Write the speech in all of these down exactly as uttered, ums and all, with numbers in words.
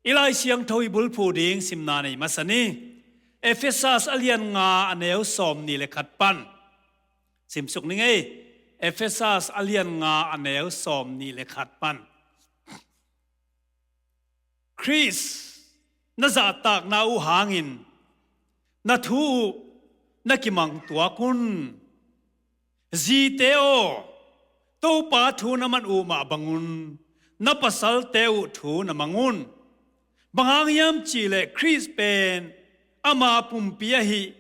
I Lai Siangtho i bulphuh ding simna nei masa ni. Efesas a lian nga a neu sawm nih le khat pan simsuk ni ngei. Efesas a lian nga a neu sawm nih le khat pan. Khrist na zahtakna uh hangin na thu uh na kimang tuak un. Zite aw, Topa thu na man uh mah bangun na pasalte uh thu na mang un. Bang hang hiam cihleh Khrist pen ama pumpi ahi,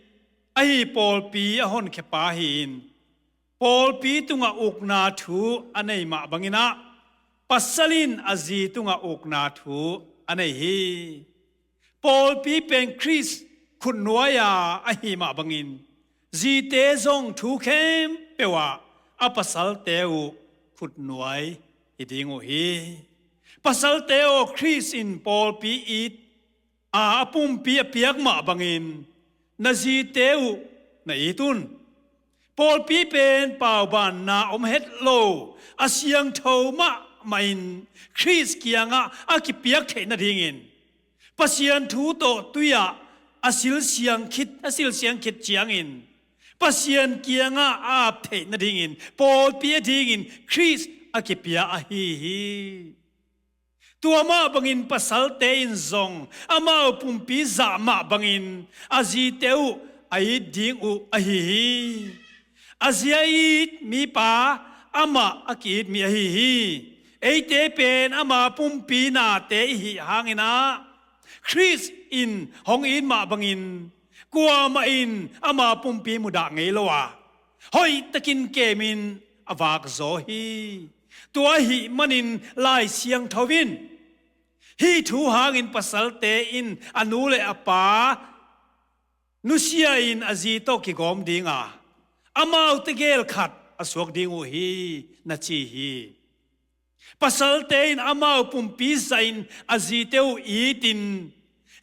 ahi pawlpi a honkhiapa hi-in pawlpi tungah ukna thu a nei mah bangin ah pasal in a zi tungah ukna thu a nei hi. Pawlpi pen Khrist khutnuai-a ahi mah bangin zite zong thu khempeuh ah a pasalte uh khutnuai hi ding uh hi. Pasalte aw, Khrist in pawlpi it a, a pumpi a piak mah bangin na zite uh na it un. Pawlpi pen paubanna om het lo a siangtho mahmah in Khrist kiangah a kipiak theih nadingin Pasian thu tawh tui-ah a silsiang khit, a silsiang khit ciangin Pasian kiangah a ap theih nadingin pawlpi a dingin Khrist a kipia ahi hi. Tua mah bangin pasalte in zong amau pumpi zah mah bangin a zite uh a it ding uh ahi hi. A zi a it mipa amah a ki-it mi ahi hi. Eite pen ama pumpi nate i hih hangin ah Khrist in hong it mah bangin kuamah in ama pumpi mudah ngei lo a, hoihtakin kemin a vakzaw hi. Tua ahih manin Lai Siangtho in hih thu hangin pasalte in a nu le a pa nusia-in a zi tawh kigawm dinga, amaute gel khat a suak ding uh hi, na ci hi. Pasalte in amau pumpi zahin a zite uh itin,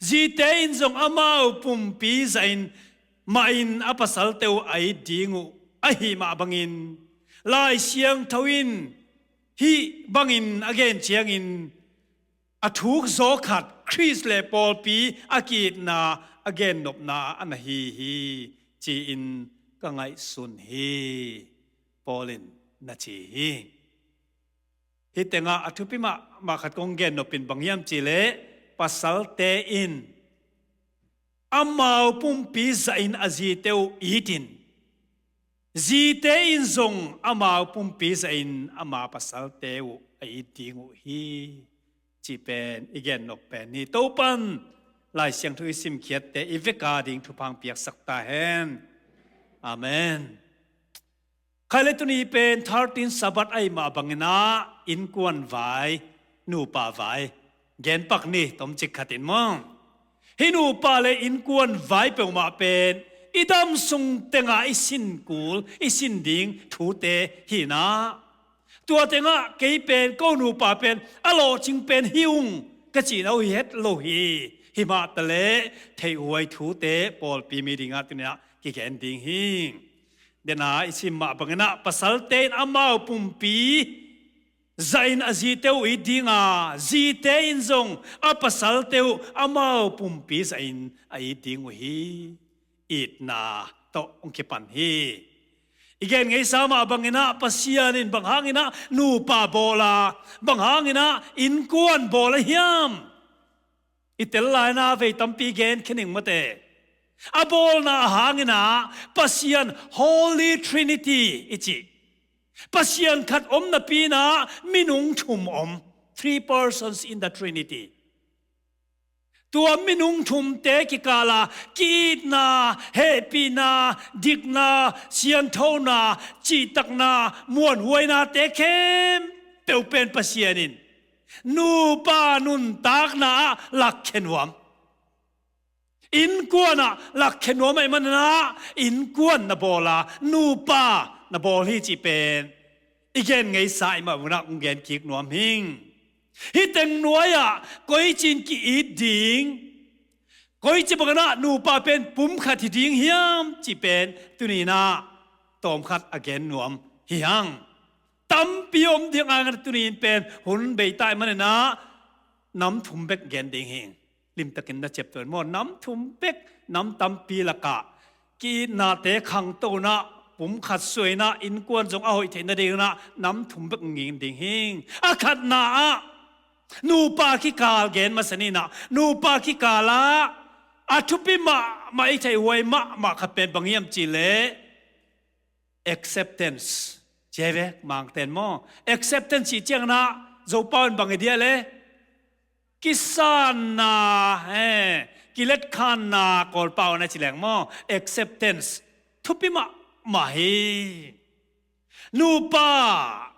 zite in zong amau pumpi zahin mahin a pasalte uh a it ding uh ahi mah bangin, Lai Siangtho in hih bangin a gen ciangin a thukzaw khat Khrist le pawlpi a ki-itna a gennopna a na hi hi, ci-in ka ngaihsun hi, Paul in na ci hi. Hih tengah a thupi mahmah khat kong gennop in bang hiam cihleh, pasalte in amau pumpi zahin a zite uh itin, zite in zong amau pumpi zahin ama pasalte uh a it ding uh hi, cih pen i gennop pen hi. Topan Lai Siangtho i simkhiatte i veka ding thupha piaksak ta hen. Amen. Khai le tuni pen thirteen Sabbath ahih mah bangin ah innkuan vai, nupa vai genpak ni, tomcik khat in maw. Hih nupa le innkuan vai peuhmah pen i dam sung tengah i sin kul, i sin ding thute hi-in ah, tua tengah kei pen ko nupa pen a lawhcing pen hi ung ka cihna uh hi het lo hi. Himah taleh theihhuai thute pawlpi mi dingah tuni-ah kigen ding hi. Dena i sim mah bangin ah pasalte in amau pumpi zahin a zite uh it dinga, zite in zong a pasalte uh amau pumpi zahin a it ding uh hi. Itna tawh hong kipan hi. I gen ngeisa mah bangin ah Pasian in bang hangin ah nupa bawl a, bang hangin ah innkuan bawl a hiam? I tel lai-in ah vei tampi gen khin ing mate. A bawlna hangin ah Pasian Holy Trinity i cih, Pasian khat om napi-in ah minung thum om, three persons in the Trinity. Tua minung thumte kikal a ki-itna, hehpihna, dikna, sianthona, cihtakna, muanhuainate khempeuh pen Pasian in nupa nuntakna ah lakkhia nuam. Innkuan ah lakkhia nuam ahih manin ah innkuan na bawl a, nupa na bawl hi cih pen i gen ngeisa ahih mah bangin ah kong gen kik nuam hing. Hih teng nuai-ah koici-in ki-it ding, koici bangin ah nupa pen pum khat hi ding hiam cih pen tuni-in ah tawm khat a gen nuam hi hang. Tampi om ding a, tuni-in pen hun bei ta ahih manin ah nam thum bek gen ding hi. Limtakin na ciaptuah in maw, nam thum bek, nam tampi lakah ki-itnate khangto in ah, pumkhat suah in ah, innkuan zong a hoih theih nadingin ah nam thum bek gen ding hi. A khatna ah nupa kikal gen masa ni in ah, nupa kikal ah a thupi mahmah, i theihhuai mahmah khat pen bang hiam cih leh acceptance. Ci hi ve, Mangte'n maw, acceptance cih ciangin ah Zopau in bang hi dia leh, kisanna, eh, kiletkhanna, Kawlpau in a ci leng maw, acceptance thupi mahmah hi. Nupa,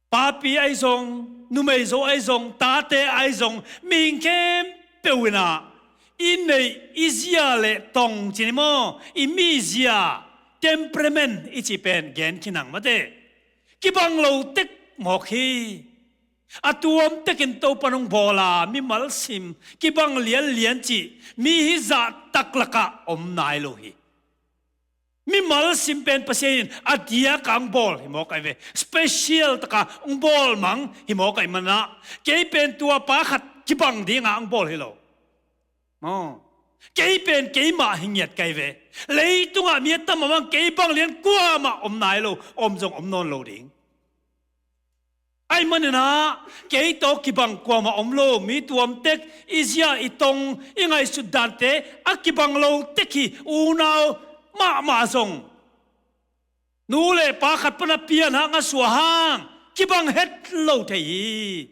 papi ahi zong, numei zo ahi zong, tate ahi zong, mihing khempeuh in ah i neih, i zia le tong ci ni maw, i mizia, temperament i cih pen gen khin hang mate. Kibang lo tek mawk hi. A tuam tekin Topa'n hong bawl a, mimal sim, kibang lianlian cih mi hi zahtak lakah om nai lo hi. Mimal sim pen Pasian in a diak a hong bawl hi mawk ahi ve. Special takin hong bawl mang hi mawk ahih manin ah, kei pen tua pa khat kibang dingin hong bawl hi lo. Maw, kei pen keimah hi ngiat ka hi ve. Leitungah mi a tam mahmah, kei bang lian kuamah om nai lo, om zong om nawn lo ding. Ahih manin ah kei tawh kibang kuamah om lo, mi tuam tek, i zia, i tong, i ngaihsut dante a kibang lo tek hi. Unau mahmah zong nu le pa khat pan a pian hang, a suah hang kibang het lo thei hi.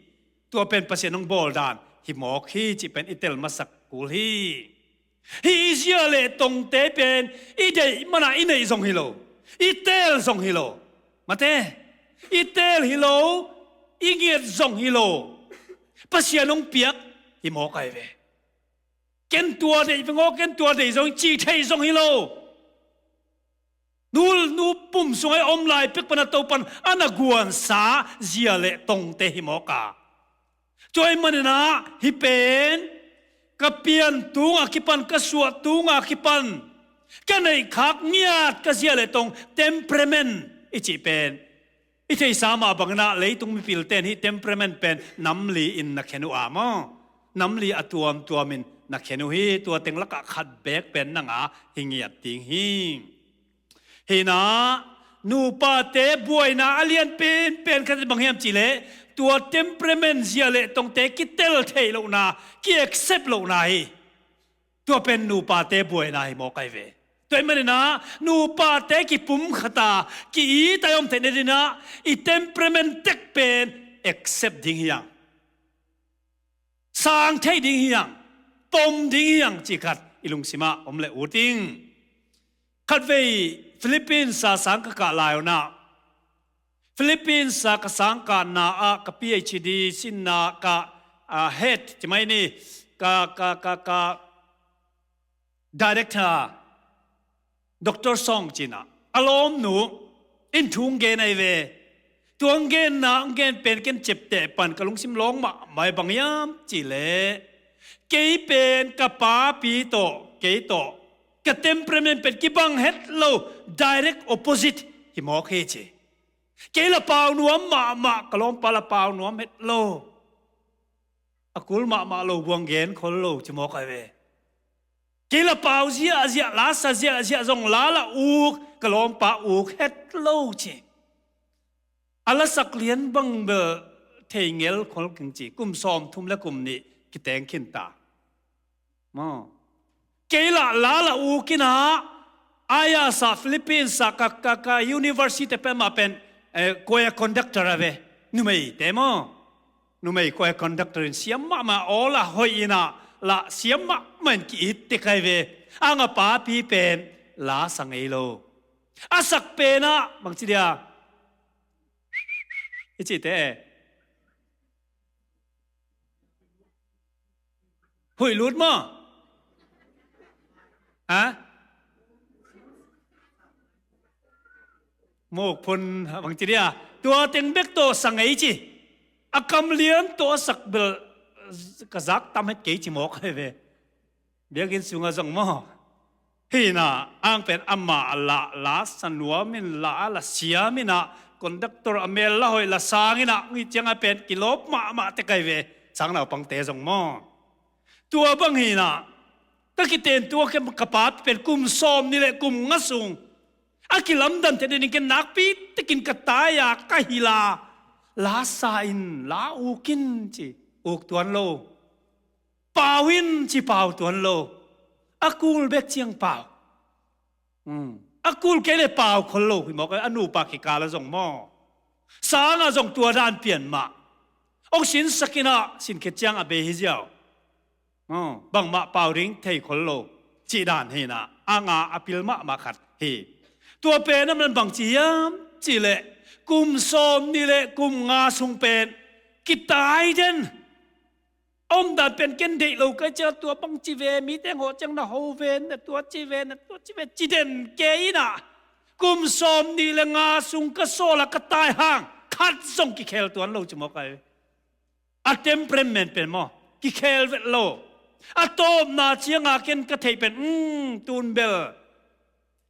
Tua pen Pasian hong bawl dan hi mawk hi cih pen i tel masak kul hi. Hih i zia le tongte pen i deih manin i neih zong hi lo, i teel zong hi lo. Mate, i teel hi lo, i ngiat zong hi lo. Pasian hong piak hi mawk ahi ve. Ken tua deih veng aw, ken tua deih zong, cih theih zong hi lo. Nu, nu pum sungah i om lai pek pan a Topa'n a na guansa zia le tongte hi mawk a. Tua ahih manin ah hih pen ka pian tungah kipan, ka suah tungah kipan, ka neihkhak ngiat ka zia le tong, temperament i cih pen i theihsa mah bangin ah leitung mipilte in hih temperament pen nam li-in na khen uh a maw, nam li a tuamtuamin na khen uh hi. Tua teng lakah khat beek pen nang a hi ngiat ding hi. Hi in ah nupate buaina a lian penpen khat bang hiam cih leh tua temperament, zia le tongte kitel theih lohna, ki-accept lohna hi. Tua pen nupate buaina hi mawk ahi ve. Tua ahih manin ah nupate kipumkhat a, ki-it a i om theih nadingin ah i temperament tek pen accept ding hi hang. Sang thei ding hi hang, pom ding hi hang cih khat i lungsimah om leh ut ing. Khatvei Philippines a sang ka kah lai un ah, Philippines a ka sang kahna ah ka PhD sinna ka, ah, head, ci mai ni, ka, ka, ka, ka director, Doctor Song ci in ah, a lawmnu in thu hong gen ahi ve. Tua hong genna, hong gen pen ken ciapteh pan ka lungsim lawng mahmah hi. Bang hiam cih leh kei pen ka papi tawh, kei tawh, ka temperament pen kibang het lo, direct opposite hi mawk hi ci. Kei la pau nuam mahmah, ka lawmpa la pau nuam het lo. A kul mahmah lo buang gen khol lo ci mawk ahi ve. Kei la pau ziahziah, la sa ziahziah zong la la uk, ka lawmpa uk het lo ci. A lasak lian bang bel thei ngel khol keng ci, kum sawmthum le kum nih kiteng khin ta. Maw. Kei la la la uk in ah, ayas ah, Philippines ah ka, ka, ka university pen mah pen, eh, choir conductor a ve. Numeite maw. Numei choir conductor in siam mahmah, aw la hoih in ah, la siam mahmah in ki-it tek ahi ve. Ang a papi pen la sa ngei lo. A sak pen ah, bangci dia, i cihte, huih lut maw? Ha? Mawk phun, bangci dia, tua teng bek tawh sa ngei ci. A kam lian tawh a sak bel ka zak tam het kei ci mawk ahi ve. Biakinn sungah zong maw. Hi in ah, ang pen amah la, la sa nuam in, la, la siam in ah, conductor a mel la hoih la sang inah, hong hih ciangah pen kilawp mahmah tek ahi ve, sang naupangte zong maw. Tua bang hinah, ka kiten tua ka pa pen kum sawm nih le kum nga sung a kilamdan theih nading ken nakpi tekin ka tai-a ka hilh a, la sa in, la uk in ci, uk tuan lo. Pau in ci, pau tuan lo. A kul bek ciang pau. Hmm. A kul kei le pau khol lo hi mawk a, a nupa kikal ah zong maw. Sangah zong tua dan pian mah. Hong sinsak inah, sin khit ciang a bei hi ziau. Oh, bangmah pau ding thei khol lo cih dan hinah, a nga a pil mahmah khat hi. Tua pen a man bang ci hiam cih leh, kum sawm nih le kum nga sung pen kitai den. A omdan pen ken deih lo ka hih ciang tua bang ci ve, mite hong hawh ciang na ho ve, na tua ci ve, na tua ci ve, ci den kei inah, kum sawm nih le nga sung ka sawl a ka tai hang khat zong kikhel tuan lo ci mawk ahi. A temperament pen maw, kikhel vet lo. A tawpna ciangah ken ka theih pen, um, tun bel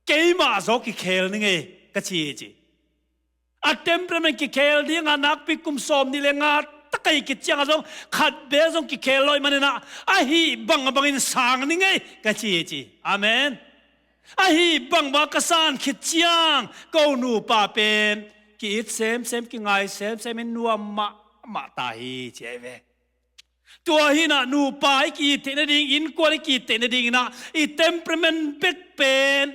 keimah zaw kikhel ning ei ka ci hi ci. A temperament kikhel dingah nakpi kum sawm nih le nga tak ahi khit ciangah zong khat bek zong kikhel lo ahih maninah, ahi bangbangin sang ning ei ka ci hi ci. Amen. Ahi bangbang ka san khit ciang ko nupa pen ki-it semsem, kingai semsem in nuam mahmah ta hi ci ahi ve. Tua hinah nupa i ki-it theih nading, innkuan i ki-it theih nadinginah i temperament bek pen,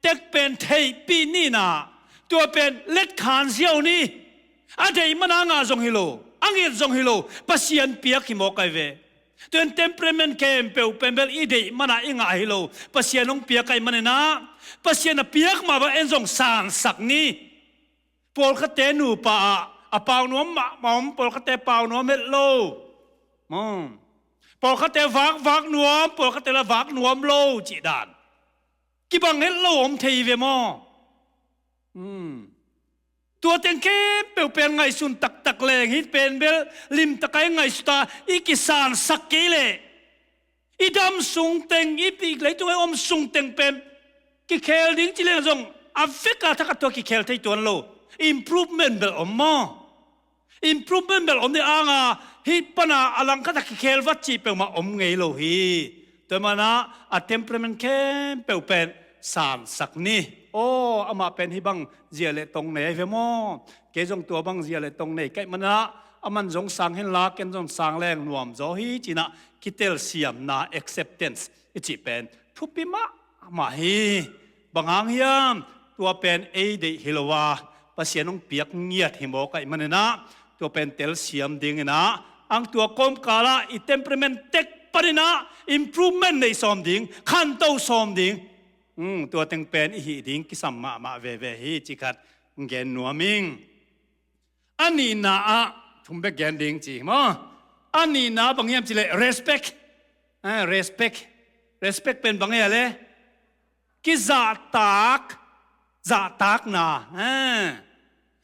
tek pen theihpih ninah, tua pen letkhan ziau ni. A deih mana ngah zong hi lo, a nget zong hi lo, Pasian piak hi mawk ahi ve. Tua in temperament khempeuh pen bel i deih mana i ngah hi lo, Pasian hong piak ahih maninah, Pasian a piak mah bang en zong sansak ni. Pawlkhatte nupa ah a pau nuam mahmah om, pawlkhatte pau nuam het lo. Hmm. Pawlkhatte vakvak nuam, pawlkhatte la vak nuam lo cih dan. Kibang het lo om thei ve maw. Hmm. Tua teng khempeuh pen ngaihsun taktak leng hih pen bel limtakai ngaihsut a i kisansak kei leh, i dam sungteng, i pi leitungah i om sungteng pen kikhel ding ci leng zong a vek a thak a tua kikhel thei tuan lo. Improvement bel om maw. Improvement bel om ding anga hih pana a langkhat a kikhel vat cih peuhmah om ngei lo hi. Tua manah a temperament khempeuh pen sansak ni. Aw, amah pen hih bang zia le tong nei ahi ve maw. Kei zong tua bang zia le tong nei ka hih manah, aman zong sang henla ken zong sang leng nuam zaw hi cinah, kitelsiamna, acceptance i cih pen thupi mahmah hi. Bang hang hiam? Tua pen ei deih hi lo a, Pasian hong piak ngiat hi mawk ahih maninah, tua pen telsiam dinginah, ang tua kawmkalah i temperament tek paninah improvement nei sawm ding, khanto sawm ding. Hmm, tua teng pen i hih ding kisam mahmah veve hi cih khat gen nuam ing. A nihna ah, thum bek gen ding ci maw. A nihna bang hiam cih leh respect. Eh, respect. Respect pen bang hia le? Kizahtak, zahtakna. Eh.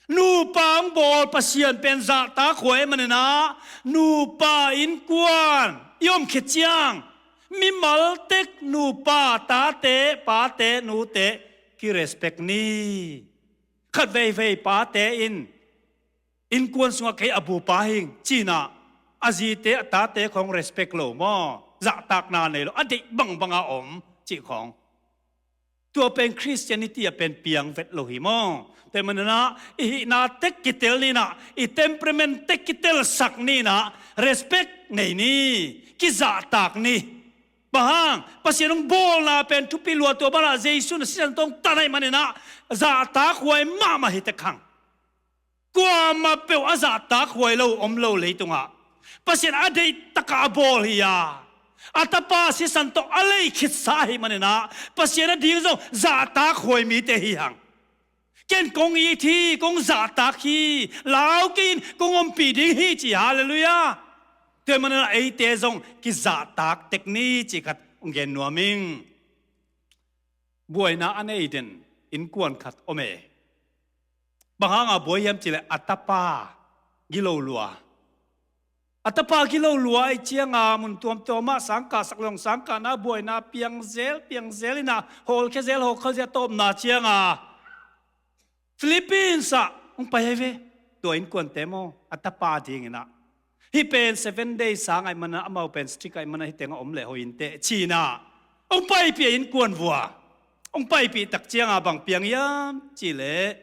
Nupa hong bawl Pasian pen zahtak huai maninah, nupa innkuan i om khit ciang mimal tek nupa tate, pate, nute kirespect ni. Khat veivei pate in innkuan sungah kei a bupa hing cinah, a zite a tate khawng respect lo maw, zahtakna nei lo, a deih bangbanga om cih khawng. Tua pen Christianity a pen piang vet lo hi maw. Tua maninah i hihna tek kitel ninah, i temperament tek kitelsak ninah, respect nei ni, kizahtak ni. Bang hang? Pasian hong bawlna pen thupi lua, tua banah Jesu in a sisan tawh hong tan ahih maninah zahtak huai mahmah hi tek hang. Kuamah peuh a zahtak huai lo om lo leitungah. Pasian a deih takah a bawl hi a, a tapa sisan tawh a lei khitsa ahih maninah Pasian a ding zong zahtak huai mite hi hang. Ken kong it hi, kong zahtak hi, lau kei in kong ompih ding hi ci, halleluiah. Tua maninah eite zong kizahtak tek ni cih khat hong gen nuam ing. Buaina a nei den innkuan khat om e. Bang hanga buai hiam cih leh a tapa gilo lua. A tapa gilo lua ahih cianga mun tuamtuamah sangkah sak leh sangkahna buaina piang zel, piang zel inah, hawlkhia zel, hawlkhia zel, a tawpna cianga Philippines ah Hong pai hi ve. Tua innkuante maw, a tapa dinginah, hih pen seven days sang ahih manin amau pen strict ahih manin hih tengah om leh hoih inteh ci-inah hong paipih a innkuan vua. Hong paipih tak ciangah bang piang hiam cih leh,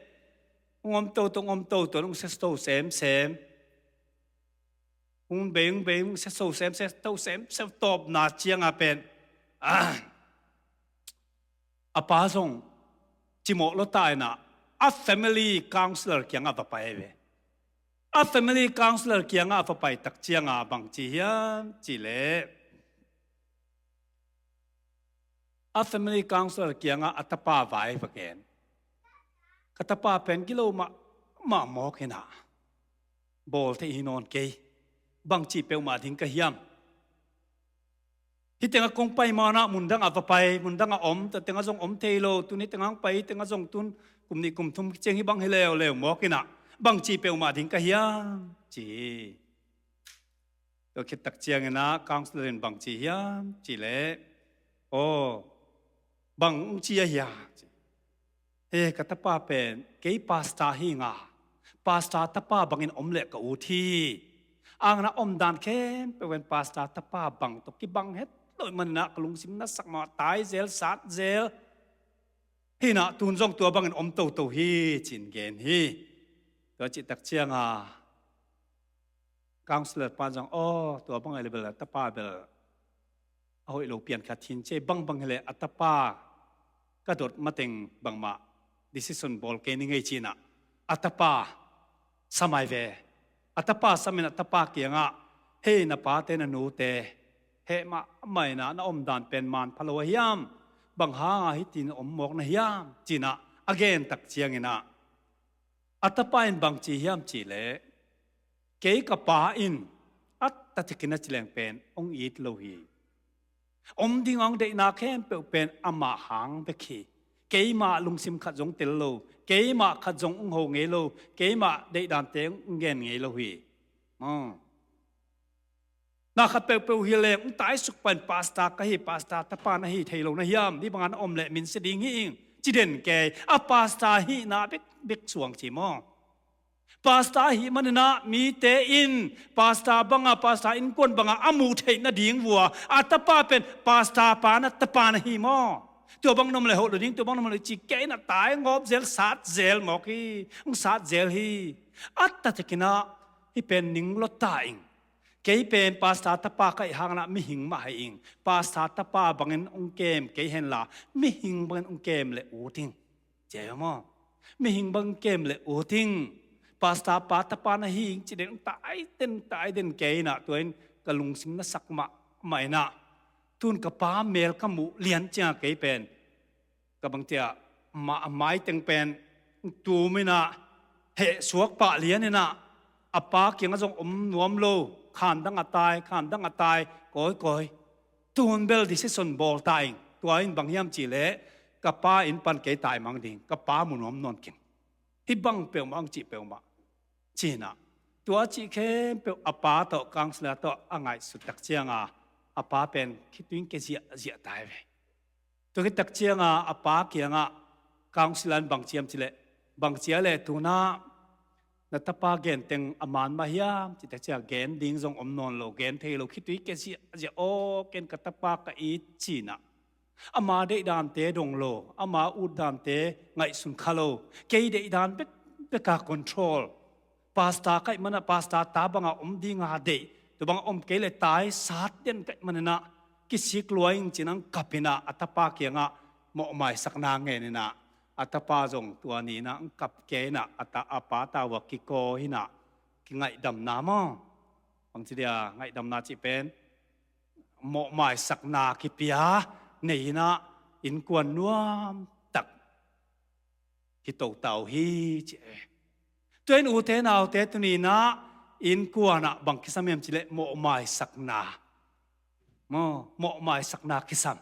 hong om toto, hong om toto, hong sia to semsem. Hong bei, hong bei, hong sia to semsem, to semsem tawpna ciangah pen, ah, a pa zong cimawh lua ta inah a family counselor kiangah va pai hi ve. A family counselor kiangah va pai tak ciangah bang ci hiam cih leh, a family counselor kiangah a tapa vai va gen. Ka tapa pen gilo mahmah mawk inah bawl thei hi nawn kei. Bangci peuhmah ding ka hiam? Hih tengah kong pai manah mundangah va pai, mundangah om, tua tengah zong om thei lo, tun hih tengah hong pai, hih tengah zong tun kum nih kum thum ciang hih bang hi leuleu mawk inah bangci peuhmah ding ka hiam ci hi. Tua khit tak cianginah counselor in bang ci hiam cih leh, aw, bang hong ci a hiam ci. He, ka tapa pen kei pastor hi nga, pastor tapa bangin om leh ka ut hi. Ang na omdan khempeuh pen pastor tapa bang tawh kibang het lo ahih maninah ka lungsim na sak mah, tai zel, sat zel. Hinah tun zong tua bangin om toto hi ci-in gen hi. Tua cih tak cianga counselor pan zong, aw, tua bang ahih leh bel a tapa bel a hoih lo pian khat hi in, ci bangbang hileh a tapa ka dot mateng bangmah decision bawl kei ni ngei cinah a tapa sam hi ve. A tapa samin a tapa kiangah, hei, na pate na nute heh mahmah inah na omdan pen man pha lo a hiam? Bang hanga hitin om mawk na hiam? Cinah a gen tak cianginah a tapa in bang ci hiam cih leh, kei ka pa in a tatekin a ci leng pen hong it lo hi. Om ding a hong deihna khempeuh pen amah hang bek hi. Keimah lungsim khat zong tel lo, keimah khat zong hong ho ngei lo, keimah deihdante hong gen ngei lo hi. Na khat peuhpeuh hi leng hong taisuk pan pastor ka hi, pastor tapa na hi thei lo na hiam? Hih banga na om leh min sia ding hi ing, ci den kei. A pastor hihna bek, bek suang ci maw? Pastor ahih maninah mite in pastor banga, pastor innkuan banga a muh theih nading vua a tapa pen pastor pa na tapa na hi maw? Tua bang na om leh hoh lo ding, tua bang na om leh ci kei inah tai ngawp zel, sat zel mawk hi. Hong sat zel hi. A tatekinah hih pen ning lua ta ing. Kei pen pastor tapa ka hih hanginah mihing mah hi ing. Pastor tapa bangin hong kem kei henla, mihing bangin hong kem leh ut ing. Ci hi maw? Mihing bangin kem leh ut ing. Pastor pa tapa na hi ing ci den, tai den, tai den kei inah, tua in ka lungsim na sak mahmah inah, tun ka pa mel ka muh lian cianga kei pen ka bangcia, ma-, maiteng pen tum inah, heh suak pah lian inah, a pa kiangah zong om nuam lo, khandang a tai, khandang a tai, kawikawi. Tun bel decision bawl ta ing. Tua in bang hiam cih leh, ka pa inn pan kei taimang ding, ka pa mu nuam nawn keng. Hih bang peuhmah hong cih peuhmah cinah, tua cih khempeuh a pa tawh, counselor tawh a ngaihsut tak cianga a pa pen khitui in kia ziahziah ta hi ve. Tua khit tak cianga a pa kiangah counselor in bang ci hiam cih leh, bang ci a leh tunah na tapa gen teng a man mah hiam? Ci tak cianga gen ding zong om nawn lo, gen thei lo, khitui kia ziahziah, aw, ken ka tapa ka it cinah ama deihdante dong lo, ama utdante ngaihsun kha lo, kei deihdan bek, beka control. Pastor ka hih manah pastor ta banga om dinga deih, tua banga om kei leh tai sat den ka hih maninah kisik lua ing cinah hong kap inah a tapa kiangah mawhmaisakna ngen inah a tapa zong tua ni inah hong kap kei inah a ta, a pa ta uah kikaw inah, kingaihdamna maw? Bangci dia ngaihdamna cih pen mawhmaisakna kipia nei inah innkuan nuamtak hi to ta uh hi ci e. Tua in ute naute, tuni inah innkuanah bang kisam hiam cih leh mawhmaisakna. Maw, mawhmaisakna kisam.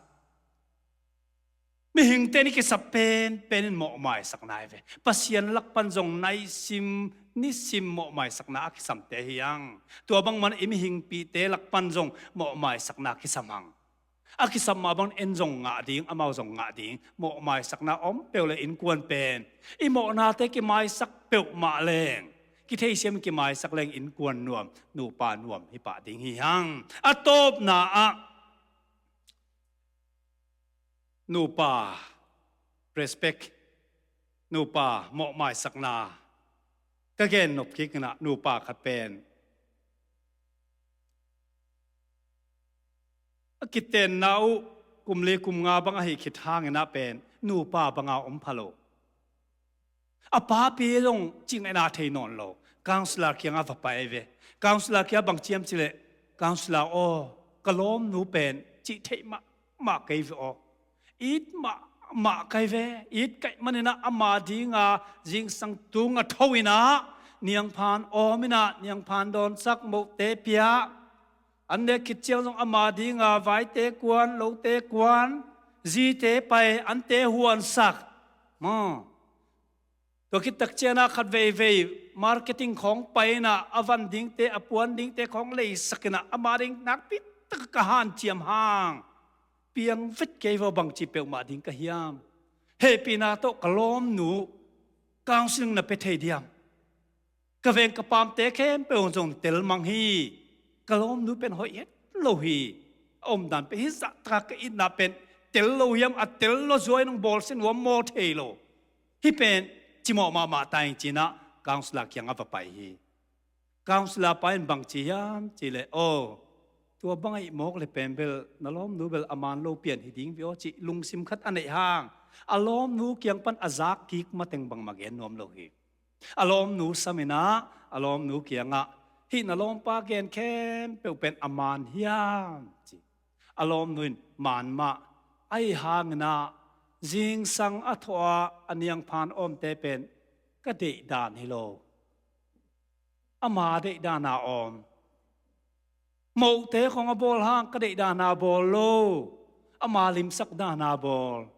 Mihingte in i kisap penpen in mawhmaisakna hi ve. Pasian lak pan zong naisim nisim mawhmaisakna a kisamte hi hang. Tua bangman i mihingpihte lak pan zong mawhmaisakna kisam hang. A kisap mah bang en zong ngah ding, amau zong ngah ding, mawhmaisakna om peuh le innkuan pen i mawhnate kimaisak peuhmah leng, kitheisiam kimaisak leng innkuan nuam, nupa nuam hi pah ding hi hang. A tawpna ah nupa respect, nupa mawhmaisakna ka gen nop kik inah nupa khat pen a kitenna uh kum li kum nga bang ahi khit hang inah pen nupa banga om pha lo. A papi zong cih ngaihna thei nawn lo. Counselor kiangah va pai ve. Counselor kiangah bang ciam cileh, counselor aw, ka lawmnu pen cih theih mahmah kei ve aw. It mahmah kai ve. It kaih maninah ama dinga zingsang tung a tho inah niangphan awm inah niangphan dawnsak, mohte pia. An nek khit ciang zong ama dinga vaite kuan, lote kuan, zite pai, ante huansak. Maw. Tua khit tak ciangah khat veivei marketing khawng pai inah a van dingte, a puan dingte khawng leisak inah ama ding nakpi tak ka hanciam hang. Piang vet kei vo, bangci peuhmah ding ka hiam. Hehpihna tawh ka lawmnu counseling na pia thei diam. Ka veng ka pamte khempeuh zong telmang hi. Ka lawmnu pen hoih het lo hi. A omdan pen hih zah taka ka itna pen tel lo hiam, a tel lo zuai nong bawl sin huam maw thei lo. Hih pen cimawh mahmah ta ing cinah counselor kiangah va pai hi. Counselor pa in bang ci hiam cileh, aw, tua bang a ih mawk le pen bel na lawmnu bel a man lo pian hi ding ve aw, cih lungsim khat a neih hang a lawmnu kiang pan a zak kik mateng bangmah gen nuam lo hi. A lawmnu sam inah a lawmnu kiangah, hih na lawmpa gen khempeuh pen a man hiam ci. A lawmnu in man mah, ahi hang inah zingsang a thawh a niangphan awmte pen ka deihdan hi lo. Ama deihdan a om. Mohte khawng a bawl hang ka deihdan a bawl lo. Ama limsak dan a bawl.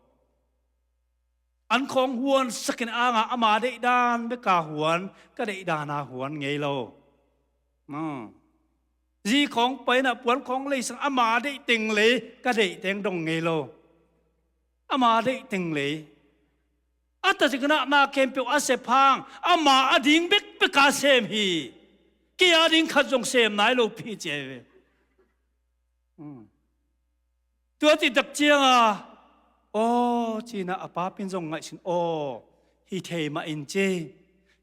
An khawng huansak in anga ama deihdan beka huan, ka deihdan a huan ngei lo. Maw. Zi khawng pai inah puan khawng leisak, ama deih teng lei, ka deih teng dong ngei lo. Ama deih teng lei. A taktak inah na khempeuh a sep hang ama a ding bekbek a sem hi. Kei a ding khat zong sem nai lo pi ci ahi ve. Hmm. Tua cih tak cianga, aw, cinah a papi in zong ngaihsun, aw, hi thei mah in ci.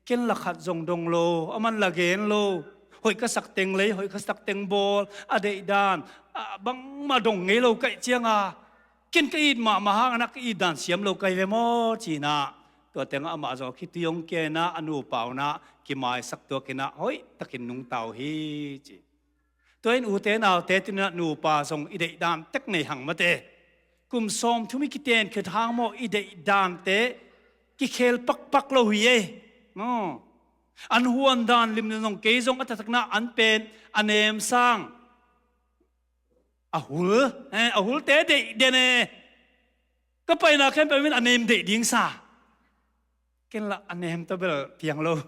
Ken la khat zong dong lo, a man la gen lo. Hoih ka sak teng lei, hoih ka sak teng bawl, a deihdan a bangmah dong ngei lo kaih cianga, ken ka it mahmah hang inah ka itdan siam lo kai ve maw cinah, tua tengah amah zong khitui hong kia inah a nupa unah kimaisak tuak inah hoih takin nungta uh hi ci. Tua in ute naute, tu inah nupa zong i deihdan tek nei hang mate. Kum sawmthum i kiten khit hang maw i deihdante kikhel pakpak lo hi ei. Maw. An huandan limlim zong kei zong a taktak inah an pen a nem sang. A hul, eh, a hulte deih den e. Ka paina khempeuh in a nem deih ding sa. Ken lah a nem tawh bel piang lo.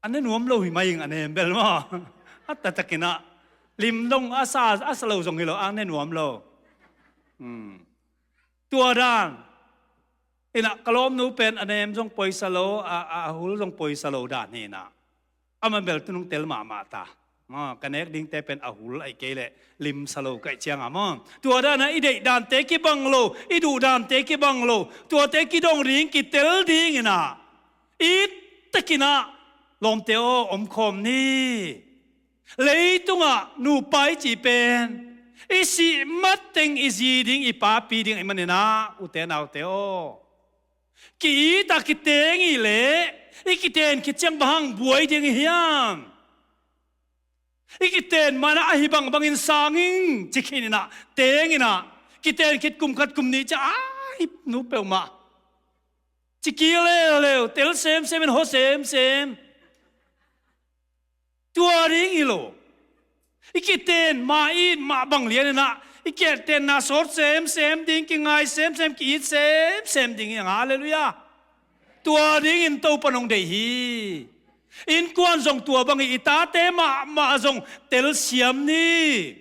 A ne nuam lo hi mai ing a nem bel maw. A taktak inah lim dong a sa, a sa lo zong hi lo, a ne nuam lo. Hmm. Tua dan inah ka lawmnu pen a nem zong poisa lo, a, a, a hul zong poisa lo dan hi inah. Amah bel tu nung tel mahmah ta. Maw, ka nek dingte pen a hul ahih kei leh lim sa lo kaih cianga maw. Tua danah i deih dante kibang lo, i duh dante kibang lo, tuate kidong ding, kitel ding inah, i tak inah lawmte aw, om khawm ni. Leitungah nupa i cih pen i sih mateng i zi ding, i papi ding ahih manin ah, ute naute aw, ki-it a kiteng i leh i kiten khit ciang bang hang buai ding i hiam? I kiten ma-in ah ahi bangbangin sang ing ci khin inah, teng inah, kiten khit kum khat kum nih ciang, ai, nu peuhmah ci kik leuleu, tel semsem in, hua semsem. Tua ding hi lo. I kiten ma, i it mah bang lian inah i kitenna sawt semsem ding, kingai semsem, ki-it semsem ding hi hang. Halleluiah. Tua dingin Topa nong deih hi. Innkuan zong tua bang hi, i tate mahmah zong telsiam ni.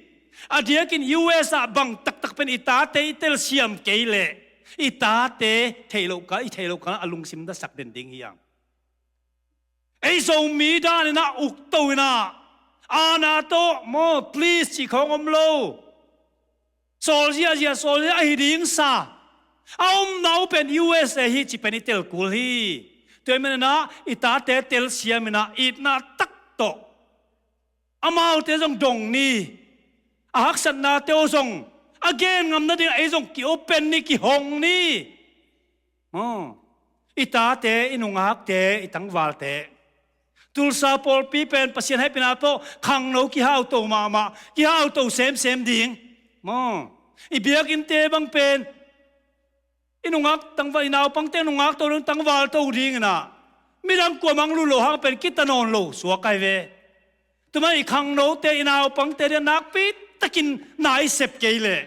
A diakin U S ah bang tak pen i tate i telsiam kei leh i tate theih loh kal, i theih loh kal a lungsim dasak den ding hi hang. Ei Zomi dan inah ukto inah aana tawh maw, please cih khawng om lo. Sawl ziahziah, sawl ziah ahi ding sa. A omna uh pen U S A hi cih pen i tel kul hi. Tua ahih manin ah i tate telsiam inah itna tak tawh amaute zong dong ni. A haksatnate uh zong a gen ngam nading ei zong ki-open ni, kihong ni. Maw, i tate, i nungakte, i tangvalte. Tulsa pawlpi pen Pasian hehpihna tawh khangno kihauto mahmah, kihauto semsem ding. Maw, i biakinnte bang pen i nungak tangval, i naupangte nungakto ding, tangvalto ding inah midang kuamah lut loh hang pen kita nawn lo suak ahi ve. Tua manin i khangnote, i naupangte dia nakpi takin na i sep kei leh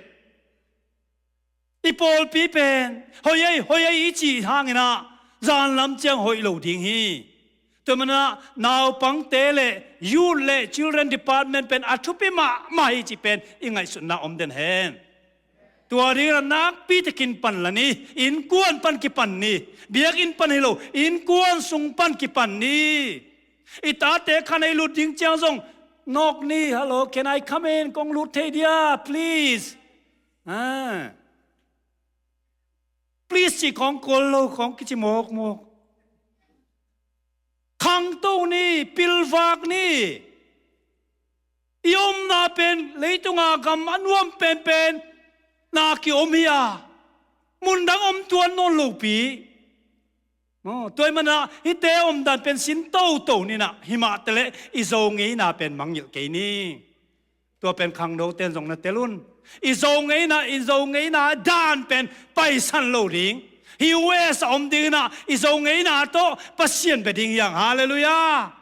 i pawlpi pen hoih ei, hoih ei i cih hang inah zanlam ciang hoih lo ding hi. Tua manin ah naupangte le youth le children department pen a thupi mahmah hi cih pen i ngaihsutna om den hen. Tua ding inah nakpi takin pan la ni. Innkuan pan kipan ni. Biakinn pan hi lo, innkuan sung pan kipan ni. I tate khan ei lut ding ciang zong nawk ni. "Hello, can I come in? Kong lut thei dia, please?" Ah. Please cih khawng kol lo, khawng kici mawkmawk. Khangto ni, pilvak ni. I omna pen leitunga gam a nuam penpen na ki-om hi a, mundang om tuan nawn lopi. Maw, tua ahih manin ah hihte omdan pen sin toto ni inah, hi mah taleh i Zo ngeina pen mangngilh kei ni. Tua pen khangnote in zong na tel un. I Zo ngeina, i Zo ngeina dan pen paisan lo ding. Hih U S A om ding inah i Zo ngeina tawh Pasian bia ding hi hang. Halleluiah.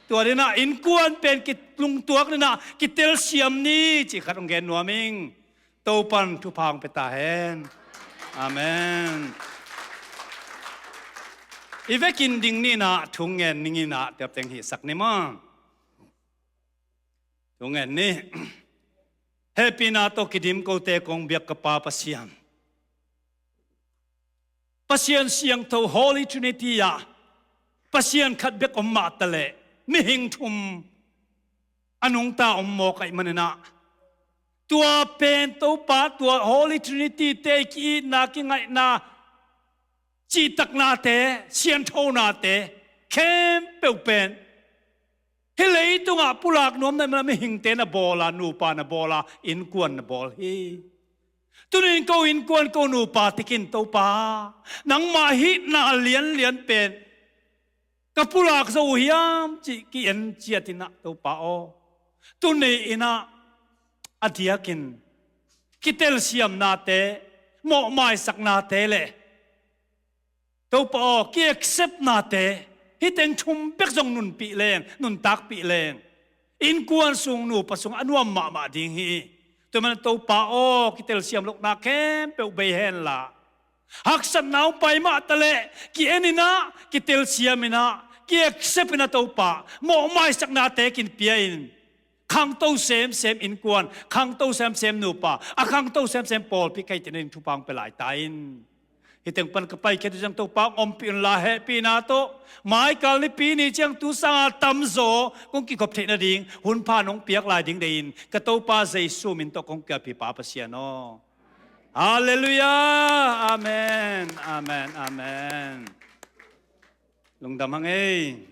Tua ding inah innkuan pen kilungtuak ni inah kitelsiam ni cih khat hong gen nuam ing. Topan thupha hong pia ta hen. Amen. I vekin ding ni inah thu ngen ning inah tiapteng hihsak ni maw. Thu ngen ni. Hehpihna tawh kidim kote kong biak ka Pa Pasian. Pasian siangtho Holy Trinity ah Pasian khat bek om mah taleh mihing thum a nungta om mawk ahih manin ah, tua pen Topa, tua Holy Trinity te i ki-itna, kingaihna, cihtaknate, sianthonate khempeuh pen hih leitungah pulak nuam na hih manin ah mihingte na bawl a, nupa na bawl a, innkuan na bawl hi. Tuni-in ko innkuan, ko nupa tikin Topa, nangmah hihna lianlian pen ka pulak zo uh hiam cih ki-en ciat inah Topa aw, tuni inah a diakin kitelsiamnate, mawhmaisaknate le Topa aw, ki-accept-nate, hih teng thum bek zong nunpih leng, nuntakpih leng, innkuan sung, nupa sung a nuam mahmah ding hi. Tua manin Topa aw, kitelsiam lohna khempeuh bei henla, haksatna hong pai mah taleh ki-en inah, kitelsiam inah, ki-accept inah Topa, mawhmaisaknate kin pia in. Khangto semsem innkuan, khangto semsem nupa, a khangto semsem pawlpi ka hih theihna ding thupha hong pia lai ta in. Hih teng pan ka paikhia uh ciang Topa hong ompih unla, hehpihna tawh maikal Nipi ni ciang tu sanga tamzaw kong kikhop theih nading hunpha nong piak lai ding deih in, ka Topa Jesu min tawh kong kiapi Pa Pasian aw. Halleluiah. Amen. Amen. Amen. Lungdam hang ei.